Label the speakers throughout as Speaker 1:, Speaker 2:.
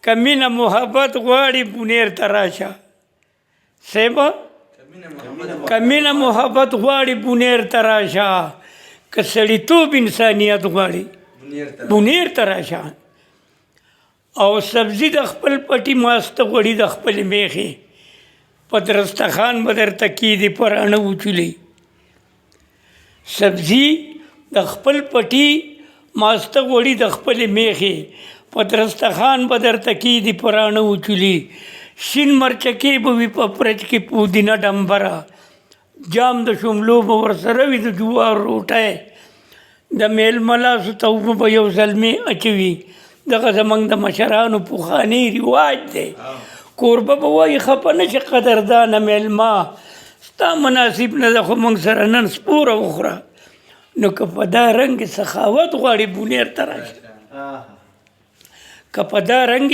Speaker 1: که مینه محبت غواړي بونیر ته راشه صاحب، که مینه محبت غواړي بونیر ته راشه، که سړیتوب انسانیت غواړي بونیر ته راشه. او سبزي د خپل پټي، ماسته غوړي د خپلې میخې، په درستخان به درته کېدي پرانه وچولي. سبزي د خپل پټي، ماسته غوړي د خپلې میخې، په درستخان به درته کېدي پرانه وچولي. شین مرچکې به وي په پرچ کې پودینه ډمبره، جام د شملو به ورسره وي د جوار روټۍ، د میلمه لاسو ته اوبه به یو زلمی اچوي. دغه زمونږ د مشرانو پخوانی رواج دی. کوربه به وایي خفه نه شي قدردانه میلمه، ستا مناسب نه ده خو موږ سره نن سپوره وخوره. نو که په دا رنګ سخاوت غواړي بونیر ته راشه، که په دا رنګ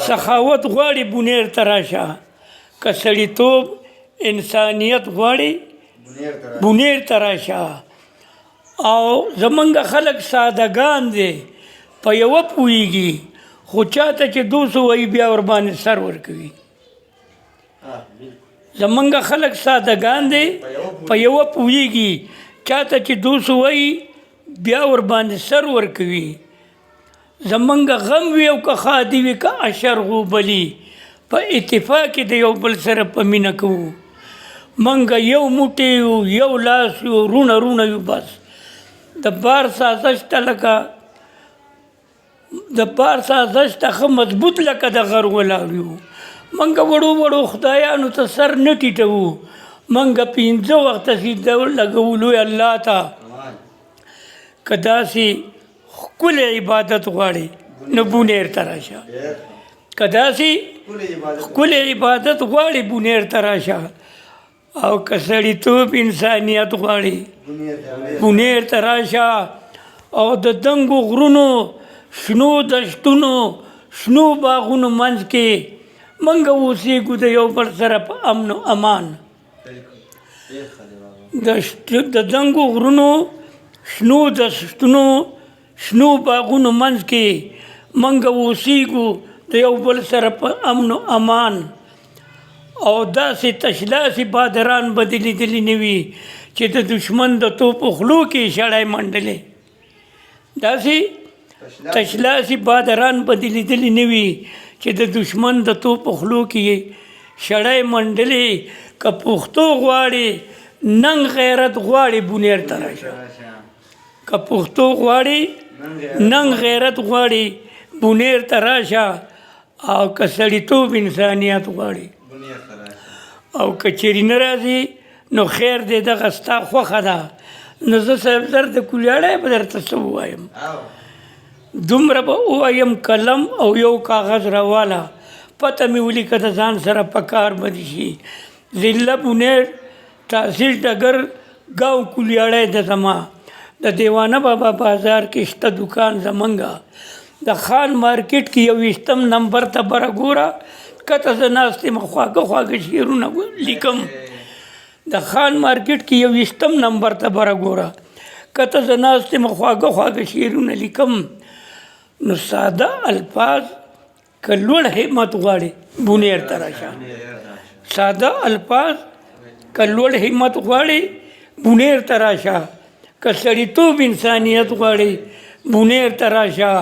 Speaker 1: سخاوت غواړي بونیر ته راشه، که سړیتوب انسانیت غواړي بونیر ته راشه. او زمونږ خلک سادهګان دي، په یوه پوهېږي، خو چاته چې دوس وایي بیا ورباندې سر ورکوي. زمونږ خلک سادهګان دي، په یوه پوهېږي، چاته چې دوس وایي بیا ورباندې سر ورکوي. زمونږ غم وي او که ښادي وي که اشر غوبلي، په اتفاق کې د یو بل سره په مینه کوو. مونږ یو موټی یو، یو لاس یو، روڼه روڼه یو. بس د بار سازش ته لکه د بار سازش ته ښه مضبوط لکه د غر ولاړ یو. مونږ وړو وړو خدایانو ته سر نه ټیټوو، مونږ پنځه وخته سجده لګوو لوی الله ته. که داسې ښکلی عبادت غواړي نو بونیر ته راشه، که داسې ښکلی عبادت غواړي بونیر ته راشه، او که سړیتوب انسانیت غواړي بونیر ته راشه. او د دنګو غرونو شنو دشتونو شنو باغونو منځ کې مونږ اوسېږو د یو بل سره په امن و امان. د دنګو غرونو شنو دشتونو شنو باغونو منځ کې مونږ اوسېږو د یو بل سره په امن و امان. او داسې تشلاسي بادران به دې لیدلي نه وي چې د دښمن د توپو خولو کې یې شړی منډلې. داسې تشلاسي بادران به دې لیدلي نه وي چې د دښمن د توپو خولو کې یې شړی منډلې. که پښتو غواړي ننګ غیرت غواړي بونیر ته راشه، که پښتو غواړي ننګ غیرت غواړي بونیر ته راشه، او که سړیتوب انسانیت غواړي. او که چیرې نه راځي نو خیر دی، دغه ستا خوښه ده. نو زه صاحب زر د کولیاړی به درته څه ووایم، دومره به ووایم قلم او یو کاغذ راواله، پته مې ولیکه د ځان سره په کار به دې شي. ضلع بونیر تحصیل ډګر گاو کولیاړی د زما د دیوانه بابا بازار کې شته دکان زمونږه، د خان مارکیټ کې 21 نمبر ته بره ګوره، کته زه ناست یم خواږه خواږه شعرونه لیکم. د خان مارکیټ کې 21 نمبر ته بره ګوره، کته زه ناست یم خواږه خواږه شعرونه لیکم. نو ساده الفاظ که لوړ همت غواړي بونیر ته راشه، ساده الفاظ که لوړ همت غواړي بونیر ته راشه، که سړیتوب انسانیت غواړي بونیر ته راشه،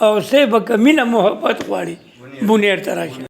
Speaker 1: او صاحب که مینه محبت غواړي بونیر ته راشه.